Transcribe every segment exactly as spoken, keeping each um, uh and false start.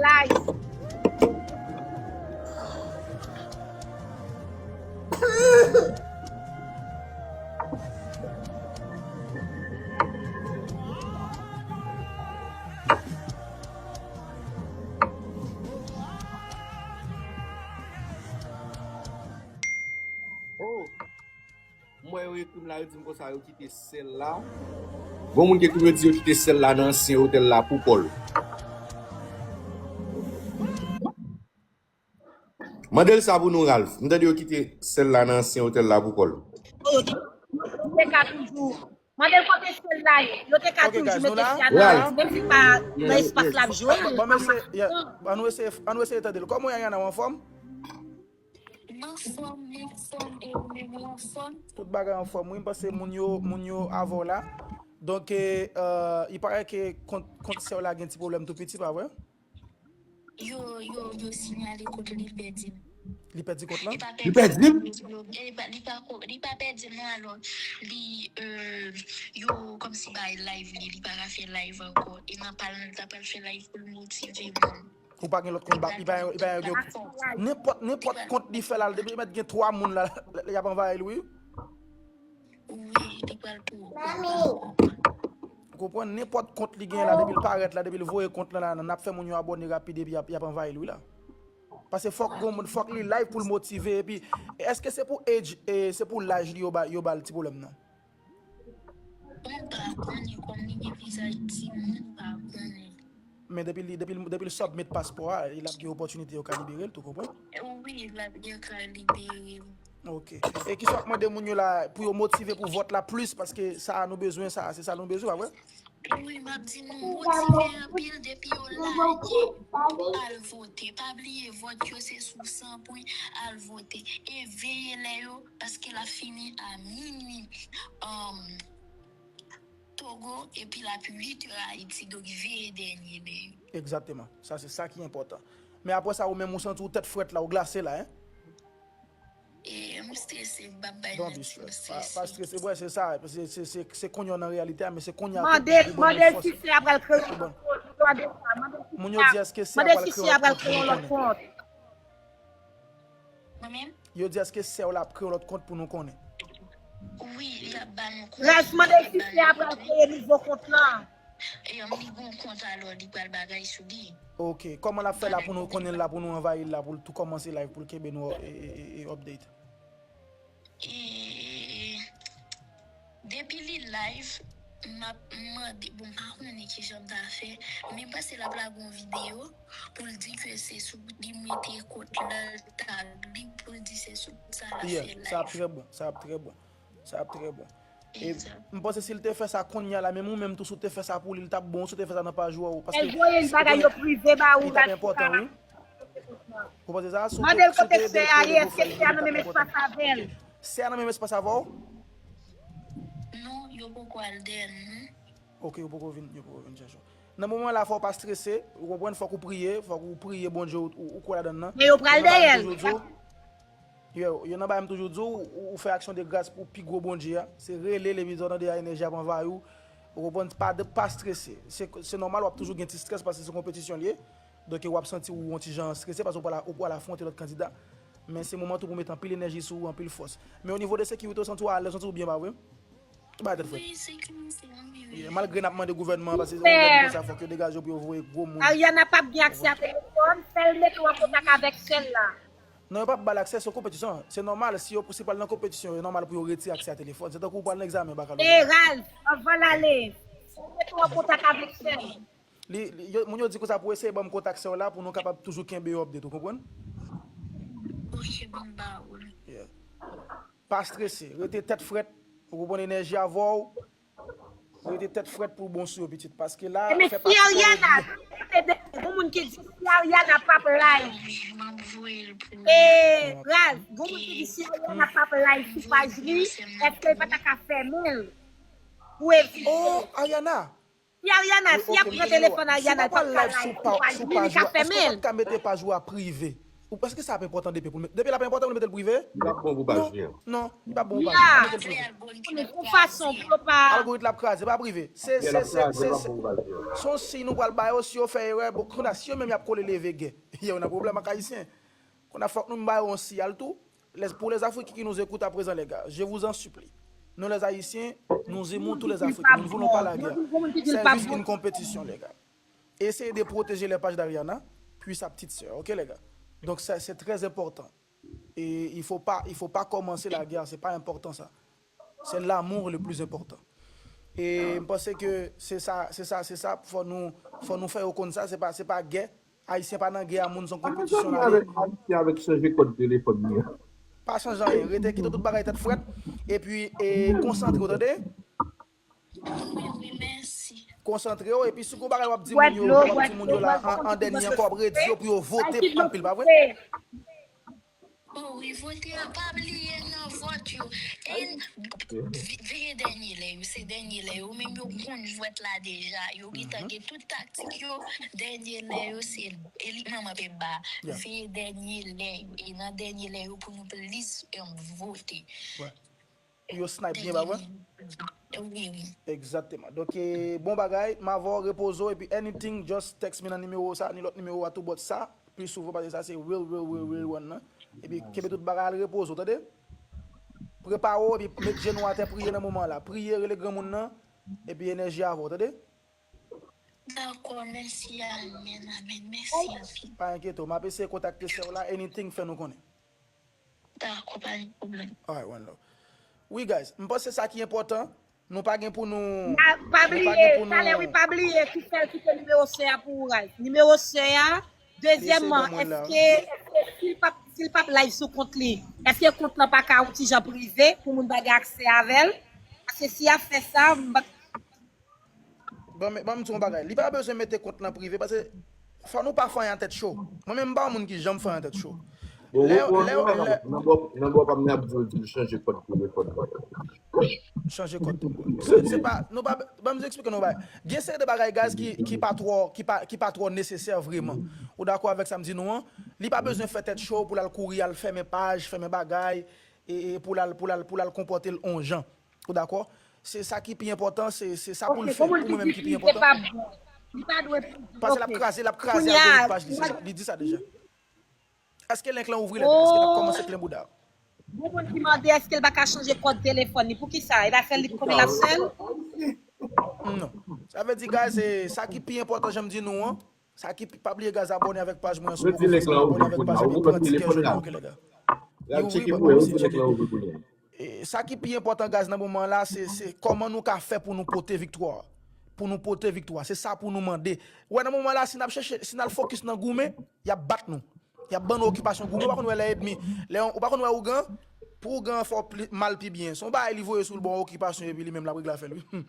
Live. Oh. M wè yo ekri m la, yo di m konsa yo kite sèl la. Gon moun ki ekri m, yo di yo kite sèl la nan ansyen otèl la pou kò l. Mande l sa pou nou, Ralph. M tande yo kite sèl la nan ansyen otèl la pou kò l. Yo te, yo te ka toujou. Mande l kote sèl la ye. Yo te ka toujou mete sèl la nan, menm si pa nan espas l ap jwe. Bon, mesye, ann eseye, ann eseye tande l. Kòman w ye, Ariana, w anfòm? M anfòm, m anfòm, e ou menm ou anfòm? Tout bagay anfòm, wi. M panse moun yo, moun yo avè w la. Donk, e, e, il paraît ke kont, kont sè w la gen ti pwoblèm tou piti, pa vre? Yo, yo, yo siyale kont li, li pèdi l. Li pèdi kont lan? Li pa pèdi l? Li pa, li pa ko-, li pa pèdi l non, alò, li, e, yo kòmsi bay live li, li pa ka fè live ankò. E nan pa l, nan l ta pral fè live pou l motive moun. Ou pa gen lòt kont, li pa, li pa gen nenpòt, nenpòt kont li fè la, depi li mèt gen twa moun la, y ap anvayi l, wi. Wi, li pral tou. Ou konprann, nenpòt kont li gen la, depi l parèt la, depi l voye kont lan la, n ap fè moun yo abòne rapid epi y ap, y ap anvayi l, wi la. Paske fòk gon moun, fòk li live pou l motive, epi, èske se pou age, e, se pou laj li yo ba, yo ba l ti pwoblèm nan? Mwen pa konnen, kòm li gen vizaj timoun, m pa konnen. Men depi li, depi l, depi l submit paspò a, l ap gen opòtinite yo ka libere l tou, konprann? Wi, l ap gen ka libere l. Ok. E kisa w ap mande moun yo la pou yo motive pou vòt la plis, paske sa a nou bezwen sa, se sa nou bezwen, pa vre? Wi, m ap di nou, motive anpil depi yo lage. Al vote. Pa bliye vòt yo se sou san pwen, al vote. E veye lè yo, paske l ap fini a minui. Um, Togo, epi l ap uit è Ayiti, donk veye dènye lè yo. Egzakteman. Sa se sa ki enpòtan. Men apre sa, ou menm, ou santi w tèt frèt la, ou glase la, en? E, m strese, m p ap bay manti, m strese. Pa, pa strese, wè, se sa, se, se, se, se kounye a w nan reyalite a, men se kounye a tou pou ban nou fòs. Mande l si sè a pral kreye yon kont, mande l sa, mande l si sè a, mande l si sè a pral kreye yon lòt kont. Mwen menm? Yo di èske sè w la ap kreye yon lòt kont pou nou konnen? Wi, li ap ba nou kont. Ralph mande si sè a pral kreye nouvo kont lan. E, li gon kont alò, li pral bagay sou li. Ok, kòman l ap fè la pou nou konnen l la, pou nou anvayi l la, pou l tou kòmanse live, pou l kenbe nou, e, e, e, e update? E, depi li live, m ap mande, bon, m pa konnen kijan m ta fè, men m panse l ap lage yon videyo pou l di ke se sou, li mete kont lan, l tag li, pou l di se sou kont sa l ap fè live. Yeah, sa ap trè bon, sa ap trè bon, sa ap trè bon. E m panse si l te fè sa kounye a la, menm ou menm tou, si w te fè sa pou li, li t ap bon, si w te fè sa nan paj ou, paske l voye bagay yo prive ba ou, li t ap enpòtan, wi. Ou panse sa? Mande l kote sè a ye, èske sè a nan menm espas avè l? Sè a nan menm espas avè w? Non, yo poko al dèyè l, non. Ok, yo poko vin, yo poko vin chèche w. Nan moman la, fò w pa strese, ou konprann, fòk ou priye, fòk ou priye Bondye, ou, ou, ou kwè ladan l nan. Men yo pral dèyè l. Yo, yo nan bagay m toujou di w, ou, ou fè aksyon de gras pou pi gwo Bondye a. Se rele, lebi sa w tande a, enèji ap anvayi w. Ou konprann, pa, pa strese. Se, se nòmal, w ap toujou gen ti strès paske se konpetisyon l ye. Donk, w ap santi w yon ti jan strese paske w pral, w pral afwonte lòt kandida. Men se moman tou pou w mete anpil enèji sou ou, anpil fòs. Men o nivo de sekirite, w santi w alèz, w santi w byen, pa vre? Ba tèt frèt. Wi, sekirite, wi, wi. Yeah, malgre n ap mande gouvènman an, paske se yon gouvènman sa, fòk yo degaje yo pou yo voye gwo moun. Ariana p ap gen aksè a telefòn, fè l mete w an kontak avèk sè l la. Non, yo p ap ba l aksè, se yon konpetisyon. Se nòmal, si yo, si pral nan konpetisyon, e nòmal pou yo retire aksè a telefòn. Se tankou w pral nan egzamen bakalorya. E Ralph, anvan l ale, fè l mete w an kontak avèk sè l. Li, li, yo, moun yo di konsa pou eseye ban m kontak sè w la pou nou kapab toujou kenbe yo update, ou konprann? Ok, ban m ba ou l. Yeah. Pa strese, rete tèt frèt, ou konprann, enèji avè w, rete tèt frèt pou bon sou yo, pitit, paske la, fè pa sipò yo byen. Gon moun ki di si Ariana p ap live. E, Ralph, gon moun ki di si Ariana p ap live sou paj li, èske l pa ta ka fèmen l pou evite? Oh, Ariana! Si Ariana, si y ap pran telefòn Ariana, l p ap ka live sou paj li, li ka fèmen l. Èske w pa t ka mete paj ou a prive? Ou panse ke sa ap enpòtan depi pou l met, depi l ap enpòtan pou l mete l prive? Li p ap bon pou paj li an. Non, li p ap bon pou paj li an. Pa mete l prive. Yon fason pou yo pa. Algoritm la ap kraze, pa prive. Se Lè se l ap se kraze, se l ap se- bon pou paj li an. se yon siy nou pral ba yo si yo fè erè. Bon, kounye a, si yo menm y ap kole leve gè, yo nan pwoblèm ak Ayisyen. Kounye a, fòk nou ba yo yon siyal tou. Les, pour les Africains qui nous écoutent à présent, les gars, je vous en supplie. Nous, les Haïtiens, nous aimons tous les Africains. Nous ne voulons pas la guerre. C'est juste une compétition, les gars. Essayez de protéger les pages d'Ariana, puis sa petite sœur, ok, les gars? Donc, ça, c'est très important. Et il faut pas, il faut pas commencer la guerre, c'est pas important ça. C'est l'amour le plus important. E m panse ke se sa, se sa, se sa, fò nou, fò nou fè yo konn sa, se pa, se pa gè. Ayisyen pa nan gè a moun, se yon konpetisyon n ale. Ayisyen avèk chanje kòd telefòn li an. Pa chanje anyen, rete kite tout bagay tèt frèt. Epi e, konsantre w, tande? Wi, wi, mèsi. Konsantre w, epi si gon bagay w ap di moun yo, w ap di moun yo la, an, an dènye ankò, w ap redi yo pou yo vote anpil, pa vre? Oh wi, vote a, pa bliye nan vòt yo. E, ve- veye dènye lè yo, se dènye lè yo. Menm yo konn jwèt la deja. Yo gentan gen tout taktik yo. Dènye lè yo, se elit manman pe ba. Veye dènye lè yo. E nan dènye lè yo pou nou plis em, vote. Wè. Pou yo snipe byen, pa vre? Wi, wi. Egzakteman. Donk, e, bon bagay, m avè w, repoze w, epi anything, just text me nan nimewo sa, ni lòt nimewo a tou bòt sa, pli souvan, paske sa se real, real, real, real one nan. Epi kenbe tout bagay, al repoze w, tande? Prepare w, epi met jenou atè, priye nan moman la. Priye, rele granmoun nan, epi enèji avè w, tande? Dakò, mèsi, amèn, amèn, mèsi anpil. Pa enkyete w, m ap eseye kontakte sè w la, anything, fè nou konnen. Dakò, pa gen pwoblèm. Alright, one love. Wi, guys, m panse sa ki enpòtan, nou pa gen pou nou. Pa bliye, talè wi, pa bliye ki sèl kite nimewo sè a pou ou, Ralph. Nimewo sè a, dezyèmman, èske, èske si l p ap, si l p ap live sou kont li, èske kont lan pa ka yon ti jan prive pou moun pa gen aksè avè l? Paske si y ap fè sa, m pa. Ban m, ban m di w yon bagay. Li pa bezwen mete kont lan prive, paske fò nou pa fè anyen an tèt cho. Mwen menm, m pa yon moun ki janm fè anyen an tèt cho. Bon, lè, lè, lè, nan bò, nan bò pa m nan ap di w di l chanje kòd telefòn. Chanje kòd telefòn. Se, se pa, nou pa, ban m eksplike nou bagay. Gen seri de bagay, guys, ki, ki pa twò, ki pa, ki pa twò nesesè vreman. Ou dakò avèk sa m di nou an? Li pa bezwen fè tèt cho pou l al kouri, al fèmen paj, fèmen bagay, e, e pou l al, pou l al, pou l al konpòte l on jan. Ou dakò? Se sa ki pi enpòtan, se, se sa pou l fè, pou mwen menm ki pi enpòtan. Paske l ap kraze, l ap kraze algoritm paj li, se sa, li di sa deja. Èske link lan ouvri, lè, èske l ap kòmanse plen bouda? Gon moun ki mande èske l pa ka chanje kòd telefòn li. Poukisa? E pa sèl li konn l ap sèl? Non. Sa vle di, guys, se sa ki pi enpòtan, jan m di nou an. Sa ki pi, pa bliye, guys, abòne avèk paj mwen an, si w poko fè sa, abòne avèk paj la, epi pran tikè jodi, ok, lè, guys. Li ouvri, pa bliye, si tcheke. E, sa ki pi enpòtan, guys, nan moman la, se, se kòman nou ka fè pou nou pote viktwa. Pou nou pote viktwa. Se sa pou nou mande. Ou wè, nan moman la, si n ap chèche, si n al fokis nan goumen, y ap bat nou. Y ap ban nou okipasyon goumen. Ou pa konn wè lè ènmi, lè yon, ou pa konn wè ougan, pou ougan an fè w pli, mal pi byen. Se yon bagay li voye sou l, bon, okipasyon, epi li menm l ap regle afè l, wi.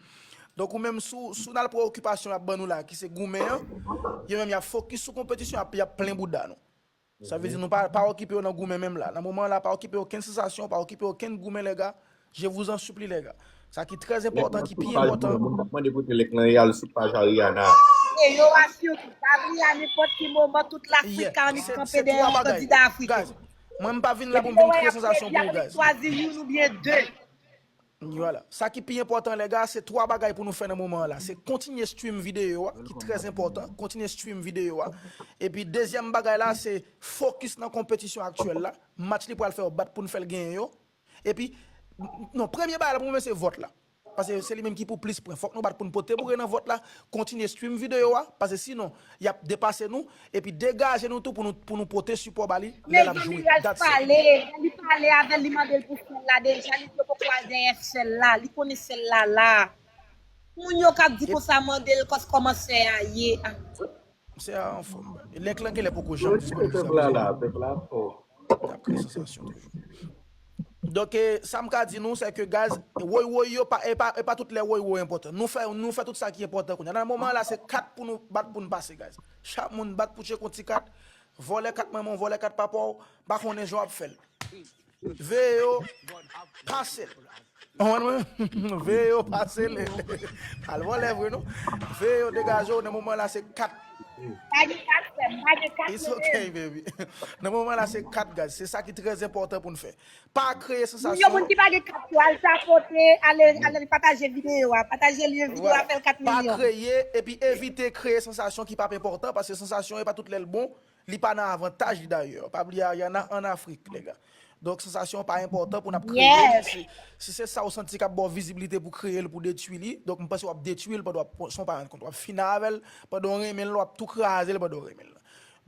Donk, ou menm, si w, si w n al pran okipasyon y ap ban nou la, ki se goumen an, yo menm, y ap fokis sou konpetisyon, y ap, y ap plen bouda nou. Sa vle di nou pa, pa okipe yo nan goumen menm la. Nan moman la, pa okipe okenn sansasyon, pa okipe okenn goumen, lè, guys. Je vous en supplie, lè, guys. Sa ki trè enpòtan, ki pi enpòtan. Moun k ap mande kote link lan ye, al sou paj Ariana. E yo asire w pa bliye a nenpòt ki moman tout Lafrik ka annik kanpe dèyè yon kandida afriken. Mwen, m pa vin la pou m vin kreye sansasyon pou ou, guys. Chwazi youn oubyen de. Vwala. Sa ki pi enpòtan, lè, guys, se twa bagay pou nou fè nan moman an la. Se kontinye stream videyo a, ki trè enpòtan. Kontinye stream videyo a. Epi dezyèm bagay la, se fokis nan konpetisyon aktyèl la. Match li pral fè yo bat pou n fè l genyen yo. Epi, non, premye bagay la pou mwen se vòt la. Paske se li menm ki pou plis pwen. Fòk nou bat pou n pote boure nan vòt la, kontinye stream videyo a, paske sinon, y ap depase nou, epi degaje nou tou pou nou, pou nou pote sipò ba li lè l ap jwe. That's it. Li pale avè l, li mande l pou sèl la deja, li di yo poko al dèyè sèl la, li konnen sèl la la. Moun yo k ap di konsa mande l kòs kòman sè a ye. Sè a anfòm. Link lan genlè poko janm disponib, sa vle di. Pèp la fò. N ap kreye sansasyon toujou. Donk, e, sa m ka di nou, se ke, guys, woy woy yo, pa, e pa, e pa tout lè woy woy enpòtan. Nou fè, nou fè tout sa ki enpòtan kounye a. Nan moman la, se kat pou nou bat pou n pase, guys. Chak moun bat pou tcheke yon ti kat. Vòlè kat manman w, vòlè kat papa w, pa konnen jan w ap fè l. Veye yo, pase l. Konprann mwen? Veye yo, pase l. Al vòlè vre, non? Veye yo, degaje w, nan moman la, se kat. Pa gen kat, frè m, pa gen kat. It's okay, baby. Nan moman la, se kat, guys. Se sa ki trè enpòtan pou n fè. Pa kreye sansasyon. Moun yo, moun ki pa gen kat yo, al tapote, ale, ale pataje videyo a, pataje lyen videyo a, fè l kat milyon. Pa kreye, epi evite kreye sansasyon ki p ap enpòtan, paske sansasyon, e pa tout lè l bon, li pa nan avantaj li dayè. Pa bliye Ariana ann Afrik, lè gars. Donk, sansasyon pa enpòtan pou n ap kreye li. Si, si se sa w santi k ap ba w vizibilite pou kreye l, pou detwi li, donk, m panse w ap detwi l pandan w ap, san w pa rann kont. W ap fini avè l, pandan w renmen l, w ap tou kraze l pandan w renmen l.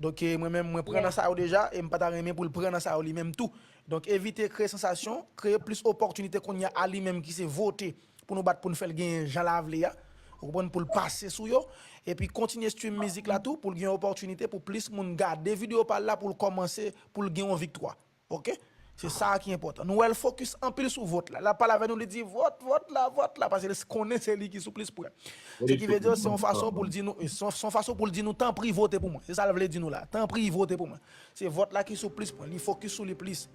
Donk, eh, mwen menm, mwen pran nan sa yo deja, e m pa ta renmen pou l pran nan sa yo li menm tou. Donk, evite kreye sansasyon, kreye plis opòtinite kounye a li menm ki se vote pou nou bat pou n fè l genyen jan l a vle a. Ou konprann, pou l pase sou yo. Epi kontinye stream mizik la tou, pou l gen opòtinite pou plis moun gade videyo pa l la, pou l kòmanse, pou l gen yon viktwa. Oke? Se sa ki enpòtan. Nou wè l fokis anpil sou vòt la. L ap pale avè nou, li di, "Vòt, vòt la, vòt la," paske l konnen se li ki sou plis pwen. Se ki vle di, se yon fason pou l di nou, se yon, se yon fason pou l di nou, "Tanpri vote pou mwen." Se sa l vle di nou la. "Tanpri vote pou mwen." Se vòt la ki sou plis pwen. Li fokis sou li plis.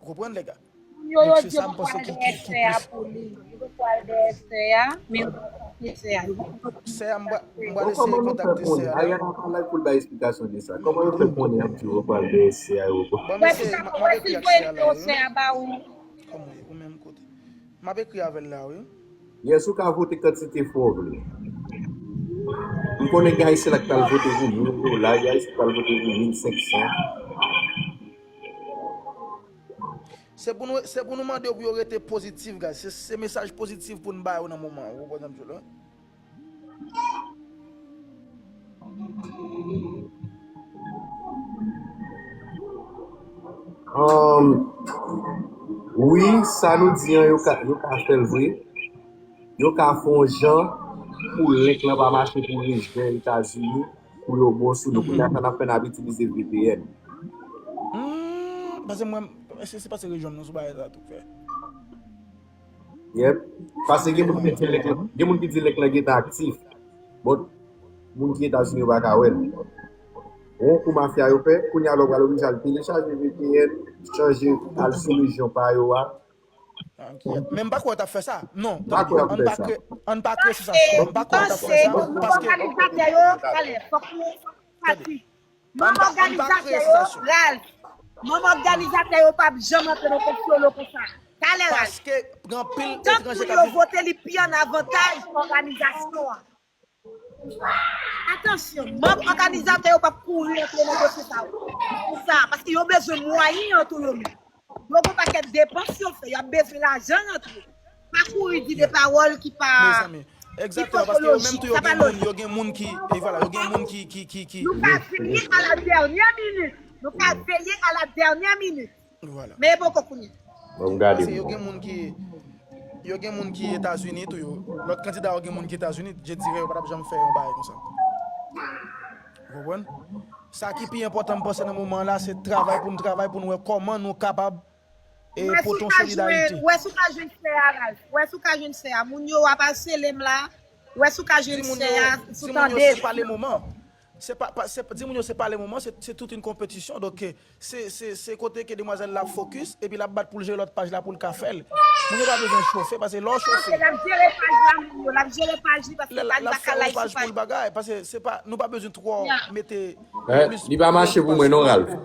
Ou konprann, lè gars? Yo, yo di yo pral D S E a pou li. Yo pral D S E a, men yo pral D S E a. Sè a, m pral eseye kontakte sè a. Ariana pa la pou l bay eksplikasyon de sa. Kòman yo fè konnen y ap di yo pral D S E a, yo pral. Wè si sa, wè si l voye nimewo sè a ba ou. Kòman ou menm kote? M ap ekri avè l la, wi. Yes, ou ka vote kantite fwa w vle. M konnen gen Ayisyen la k pral vote pou mil dola, gen Ayisyen k pral vote pou mil senk san. Se pou nou, se pou nou mande yo pou yo rete pozitif, guys. Se, se mesaj pozitif pou n ba yo nan moman an. Ou konprann sa m di w la? Um, wi, sa nou di an, yo ka, yo ka fè l vre. Yo ka fè yon jan pou link lan pa mache pou rejyon Etazini, pou yo bon sou nou. Kounye a sa n ap fè, n ap itilize V P N. Hmm, paske mwen, se, se pa se rejyon m nan sou bagay sa tou, frè. Yep. Paske gen moun ki di link lan, gen moun ki di link lan gentan aktif. Bon, moun ki Etazini yo pa ka wè l. Yon kou mafya yo fè, kounye a la w pral oblije al telechaje V P N, chanje, al sou rejyon pa yo a. Men m pa kwè yo t ap fè sa. Non, tande, ann pa kreye, ann pa kreye sansasyon. M pa kwè yo t ap fè sa, paske òganizatè yo, talè, fòk nou pati. Manm òganizatè yo, Ralph. Manm òganizatè yo p ap janm antre nan konfyolo konsa. Talè, Ralph. Paske gen anpil etranje k ap viv. Tank moun yo vote, li pi an avantaj pou òganizasyon an. Atansyon, manm òganizatè yo p ap kouri antre nan dosye sa yo. Pou sa, paske yo bezwen mwayen an tou yo menm. Yo gon pakèt depans yo fè, y ap bezwen lajan rantre. Pa kouri di de pawòl ki pa, ki fo. Mezanmi, egzakteman, paske yo menm tou, yo gen moun, yo gen moun ki, e vwala, yo gen moun ki, ki, ki, ki. Nou ka veye à la dernière minute. Nou ka veye à la dernière minute. Vwala. Men e poko kounye a. Bon, m gade. Paske yo gen moun ki, yo gen moun ki Etazini tou, yo. Lòt kandida yo gen moun ki Etazini, je dirè yo pa t ap janm fè yon bagay konsa. Ou konprann? Sa ki pi enpòtan, m panse, nan moman an la, se travay pou n travay, pou n wè kòman nou kapab, e, pote yon solidarite. Wè si w ka jwenn sè a, Ralph. Wè si w ka jwenn sè a. Moun yo ap asele m la. Wè si w ka jwenn sè a, si w tande. Di moun yo, di moun yo, se pa le moman. Se pa, pa, se, di moun yo, se pa le moman, se, se tout yon konpetisyon. Donk, e, se, se, se kote ke demwazèl la fokis, epi l ap bat pou l jere lòt paj la pou l ka fè l. Moun yo pa bezwen chofe, paske lè w chofe. L ap jere paj la, moun yo, l ap jere paj li, paske li pa ka lay sou paj. L ap fè yon paj pou l bagay, paske se pa, nou pa bezwen twò mete plis. Li pa mache pou mwen non, Ralph.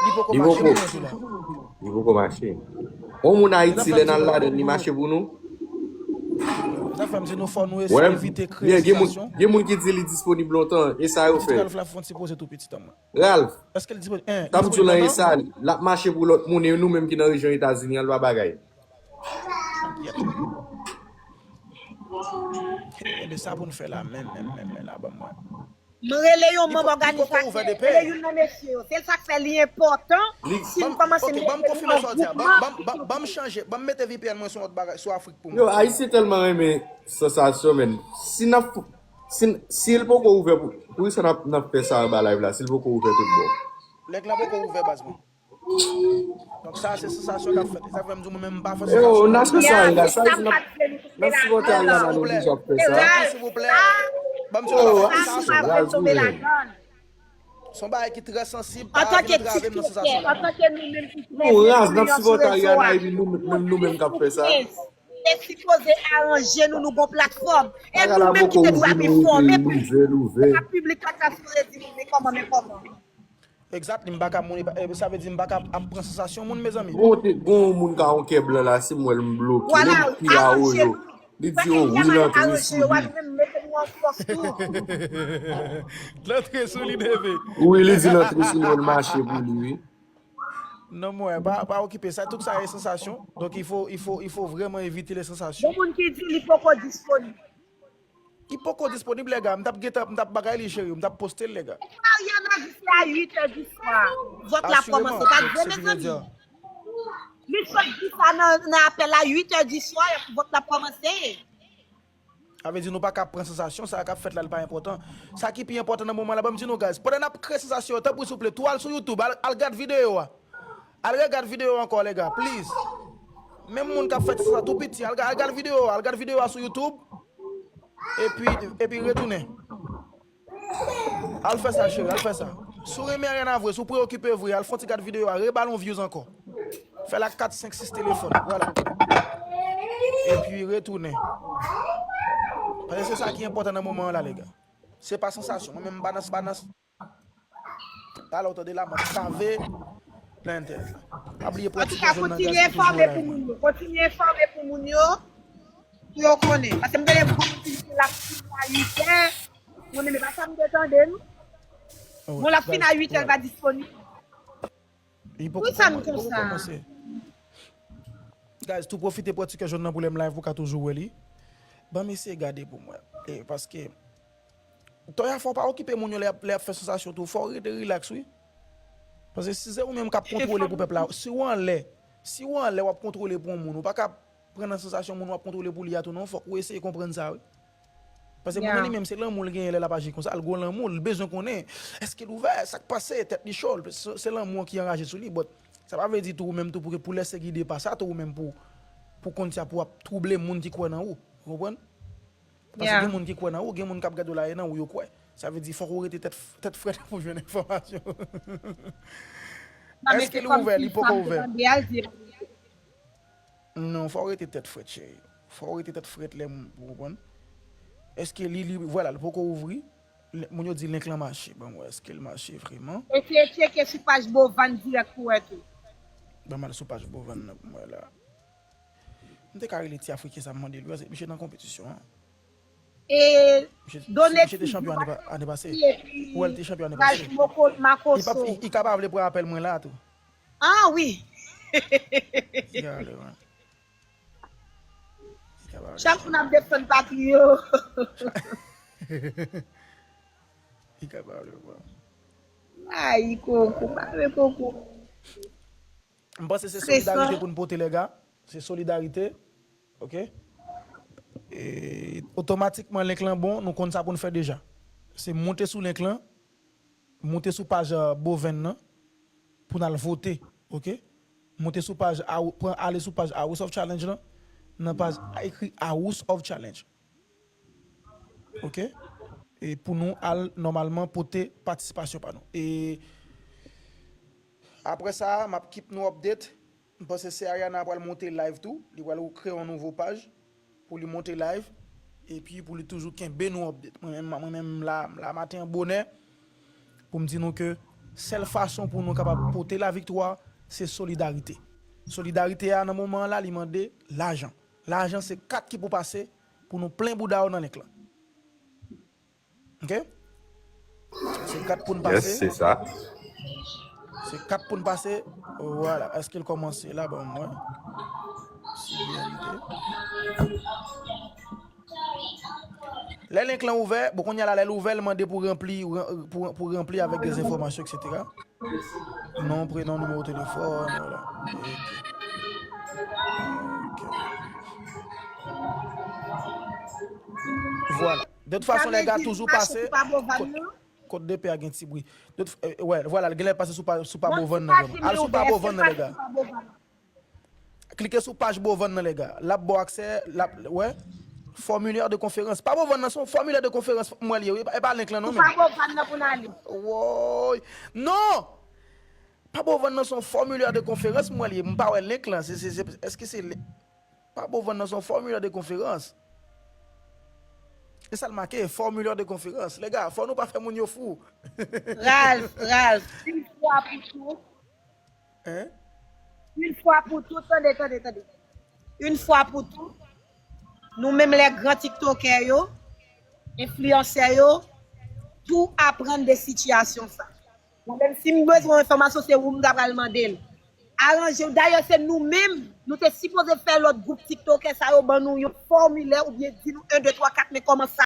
Li poko mache pou mwen tou la. Li poko mache. Yon moun Ayiti, lè n al ladan l, li mache pou nou. Sa fè m di nou fò nou evite kreye sitiyasyon. Gen moun ki di li disponib lontan, e sa yo fè. Ralph la fè yon ti poze tou pitit an mwen. Ralph, èske l disponib? T ap di w lan e sa, l ap mache pou lòt moun, e nou menm ki nan rejyon Etazini an, l pa bagay. E de sa pou n fè la, men, men, men, men, la, ban mwen. M rele yon manm òganizatè, rele youn nan mesye yo. Se sa k fè li enpòtan si n kòmanse mete nou nan yon gwoupman. Ban m konfime sa w di a. Ban m chanje, ban m mete V P N mwen sou yon lòt bagay, sou Afrik pou mwen. Yo, Ayisyen tèlman renmen sansasyon, men. Si n ap, si, si l poko ouvè pou, poukisa n ap, n ap fè sa anba live la, si l poko ouvè tout bon? Link lan poko ouvè, baz mwen. Donk sa se sansasyon k ap fèt. E sa k fè m di w mwen menm m pa fè sansasyon. Yo, n ap fè sa, n ap, sa vle di n ap, n ap sipòte Ariana, nou di jan ap fè sa. Silvouplè, ban m di w yon bagay. Sa se yon bagay ki trè sansib, pa vin antrave m nan sansasyon la. Nou raz, n ap sipòte Ariana epi nou menm, nou menm k ap fè sa. te sipoze aranje nou, nou gon platfòm. E nou menm ki te dwe ap enfòme pou piblik la ta sipoze di nou, men kòman, men kòman. Exactly, m pa ka moun, e, sa vle di m pa ka ap pran sansasyon moun, mezanmi. Bon, te gon moun ka yon kè blan la, si m wè l m bloke. Vwala, li di, oh, wi, l antre sou li. L antre sou li, neve. Wi, li di l antre sou li, l mache pou li, wi. Non, mwen, pa, pa okipe sa. Tout sa e sansasyon. Donk, il faut, il faut, il faut vraiment éviter les sensations. Gon moun ki di li poko disponib. Li poko disponib, lèga. M t ap gentan, m t ap bagay li, cheri. M t ap poste l, lèga. Ariana di se a uit è di swa vòt la ap kòmanse. Pa vre, mezanmi? Li sot di sa nan, nan apèl la, uit è di swa, vòt la ap kòmanse. Sa vle di nou pa ka pran sansasyon, sa k ap fèt la, li pa enpòtan. Sa ki pi enpòtan nan moman la, ban m di nou, guys, pandan n ap kreye sansasyon, tanpri, souple, tou al sou YouTube, al, al gad videyo a. Al regad videyo ankò, lèga, please. Menm moun k ap fè ti sa tou piti, al, al gad videyo, al gad videyo a sou YouTube. Epi, epi retounen. Al fè sa, cheri, al fè sa. Si w renmen Ariana vre, si w preokipe vre, al fè yon ti gad videyo a, reba l yon views ankò. Fè l ak kat, senk, sis telefòn, vwala. Epi retounen. Paske se sa ki enpòtan nan moman an la, lèga. Se pa sansasyon. Mwen menm, m pa nan, pa nan Talè w tande la, m ap save nan entènèt la. Pa bliye pran ti dejòn nan, guys, pou toujou la. Kontinye enfòme pou moun yo. Kontinye enfòme pou moun yo, pou yo konnen. Paske m tande gon moun ki di l ap fin a uit è. Mwen menm, e pa sa m te tande, non. Bon, l ap fin a uit è, l pa disponib. Poukisa m konsa? Guys, tou pwofite pran tikè jòn nan pou lè m live pou ka toujou wè li. Ban m eseye gade pou mwen. E paske Toya, fò w pa okipe moun yo lè y ap, lè y ap fè sansasyon tou. Fò w rete rilaks, wi. Paske si se ou menm k ap kontwole pou pèp la, si w anlè, si w anlè w ap kontwole pou yon moun, ou pa ka pran nan sansasyon moun w ap kontwole pou li a tou, non. Fòk ou eseye konprann sa, wi. Paske moun nan li menm, se lanmou l genyen lè l ap aji konsa. L gwo lanmou, l bezwen konnen, èske l ouvè, sa k pase, tèt li cho, se, se lanmou an ki anraje sou li. But sa pa vle di tou ou menm tou pou, pou lèse gide pa sa tou ou menm pou, pou konn sa pou w ap twouble moun ki kwè nan ou. Ou konprann? Paske gen moun ki kwè nan ou, gen moun k ap gade w la, e nan ou yo kwè. Sa vle di fòk ou rete tèt, tèt frèt pou jwenn enfòmasyon. Èske li ouvè, li poko ouvè? Non, fò w rete tèt frèt, cheri. Fò w rete tèt frèt lè m, ou konprann? Èske li, li, vwala, li poko ouvri? Lè, moun yo di link lan mache. Ban m wè, èske l mache vrèman? Eseye tcheke sou paj Bovan dirèk pou wè tou. Ban m al sou paj Bovan nan pou m wè la. M te ka rele ti Afriken sa m mande l, paske misye nan konpetisyon an. E misye, misye te chanpyon ane pa-, ane pase. Ou wè l te chanpyon ane pase. Li pa, li, li ka pa vle pran apèl mwen la tou. Ah wi. Gade, man. Li ka pa vle pran. Chak moun ap defann patri yo. Li ka pa vle pran. Ay, koko, pa vle koko. M panse se solidarite pou n pote, lèga. Se solidarite. Ok? E, otomatikman, link lan bon, nou konn sa pou n fè deja. Se monte sou link lan, monte sou paj, euh, Boven nan, pou n al vote. Ok? Monte sou paj, pran, ale sou paj House of Challenge lan, nan paj, ekri House of Challenge. Ok? E pou nou al nòmalman pote patisipasyon pa nou. E apre sa, m ap keep nou update. M panse se Ariana pral monte live tou. Li pral kreye yon nouvo paj pou li monte live. Epi pou li toujou kenbe nou update. Mwen menm, mwen menm la, la maten an bonè pou m di nou ke sèl fason pou nou kapab pote laviktwa, se solidarite. Solidarite a nan moman an la, li mande lajan. Lajan se kat ki pou pase pou nou plen bouda yo nan link lan. Ok? Se kat pou n pase. Yes, se sa. Se kat pou n pase. Vwala. Èske l kòmanse la? Ban m wè. Si byen li te. Lè link lan ouvè, bon, kounye a la, lè l ouvè, l mande pou ranpli, pou, pou ranpli avèk de enfòmasyon, et cetera. Non, prenon, nimewo telefòn, vwala. Ok. Ok. Vwala. De tout fason, lèga, toujou pase. Kot, kot de pè a gen ti bri. De tout, eh, wè, vwala, l genlè pase sou pa, sou pa Bovan nan vrèman. Al sou pa Bovan nan, lèga. Klike sou paj Bovan nan, lèga. L ap ba w aksè, l ap, wè. Formilè de konferans. Pa Bovan nan, se yon formilè de konferans, m wè l ye, wi. E pa, e pa link lan, non, menm. Pa Bovan nan pou n ale. Woy. Non! Pa Bovan nan, se yon formilè de konferans, m wè l ye. M pa wè link lan. Se, se, se, èske se li-, Pa bon vann nan, se yon formilè de konferans. E sa l make, formilè de konferans. Lega, fò nou pa fè moun yo fou. Ralph, Ralph, une fois pour tout, Hein? Une fois pour tout, tande, tande, tande. Une fois pour tout, nou menm lè gran tiktokè yo, enfliyansè yo, tou aprann de sitiyasyon sa. Mwen menm si m bezwen yon enfòmasyon, se ou m ta pral mande l. Aranje w. Dayè, se nou menm, nou te sipoze fè lòt gwoup tiktokè sa yo ban nou yon fòmilè oubyen di nou en, de, twa, kat, men kòman sa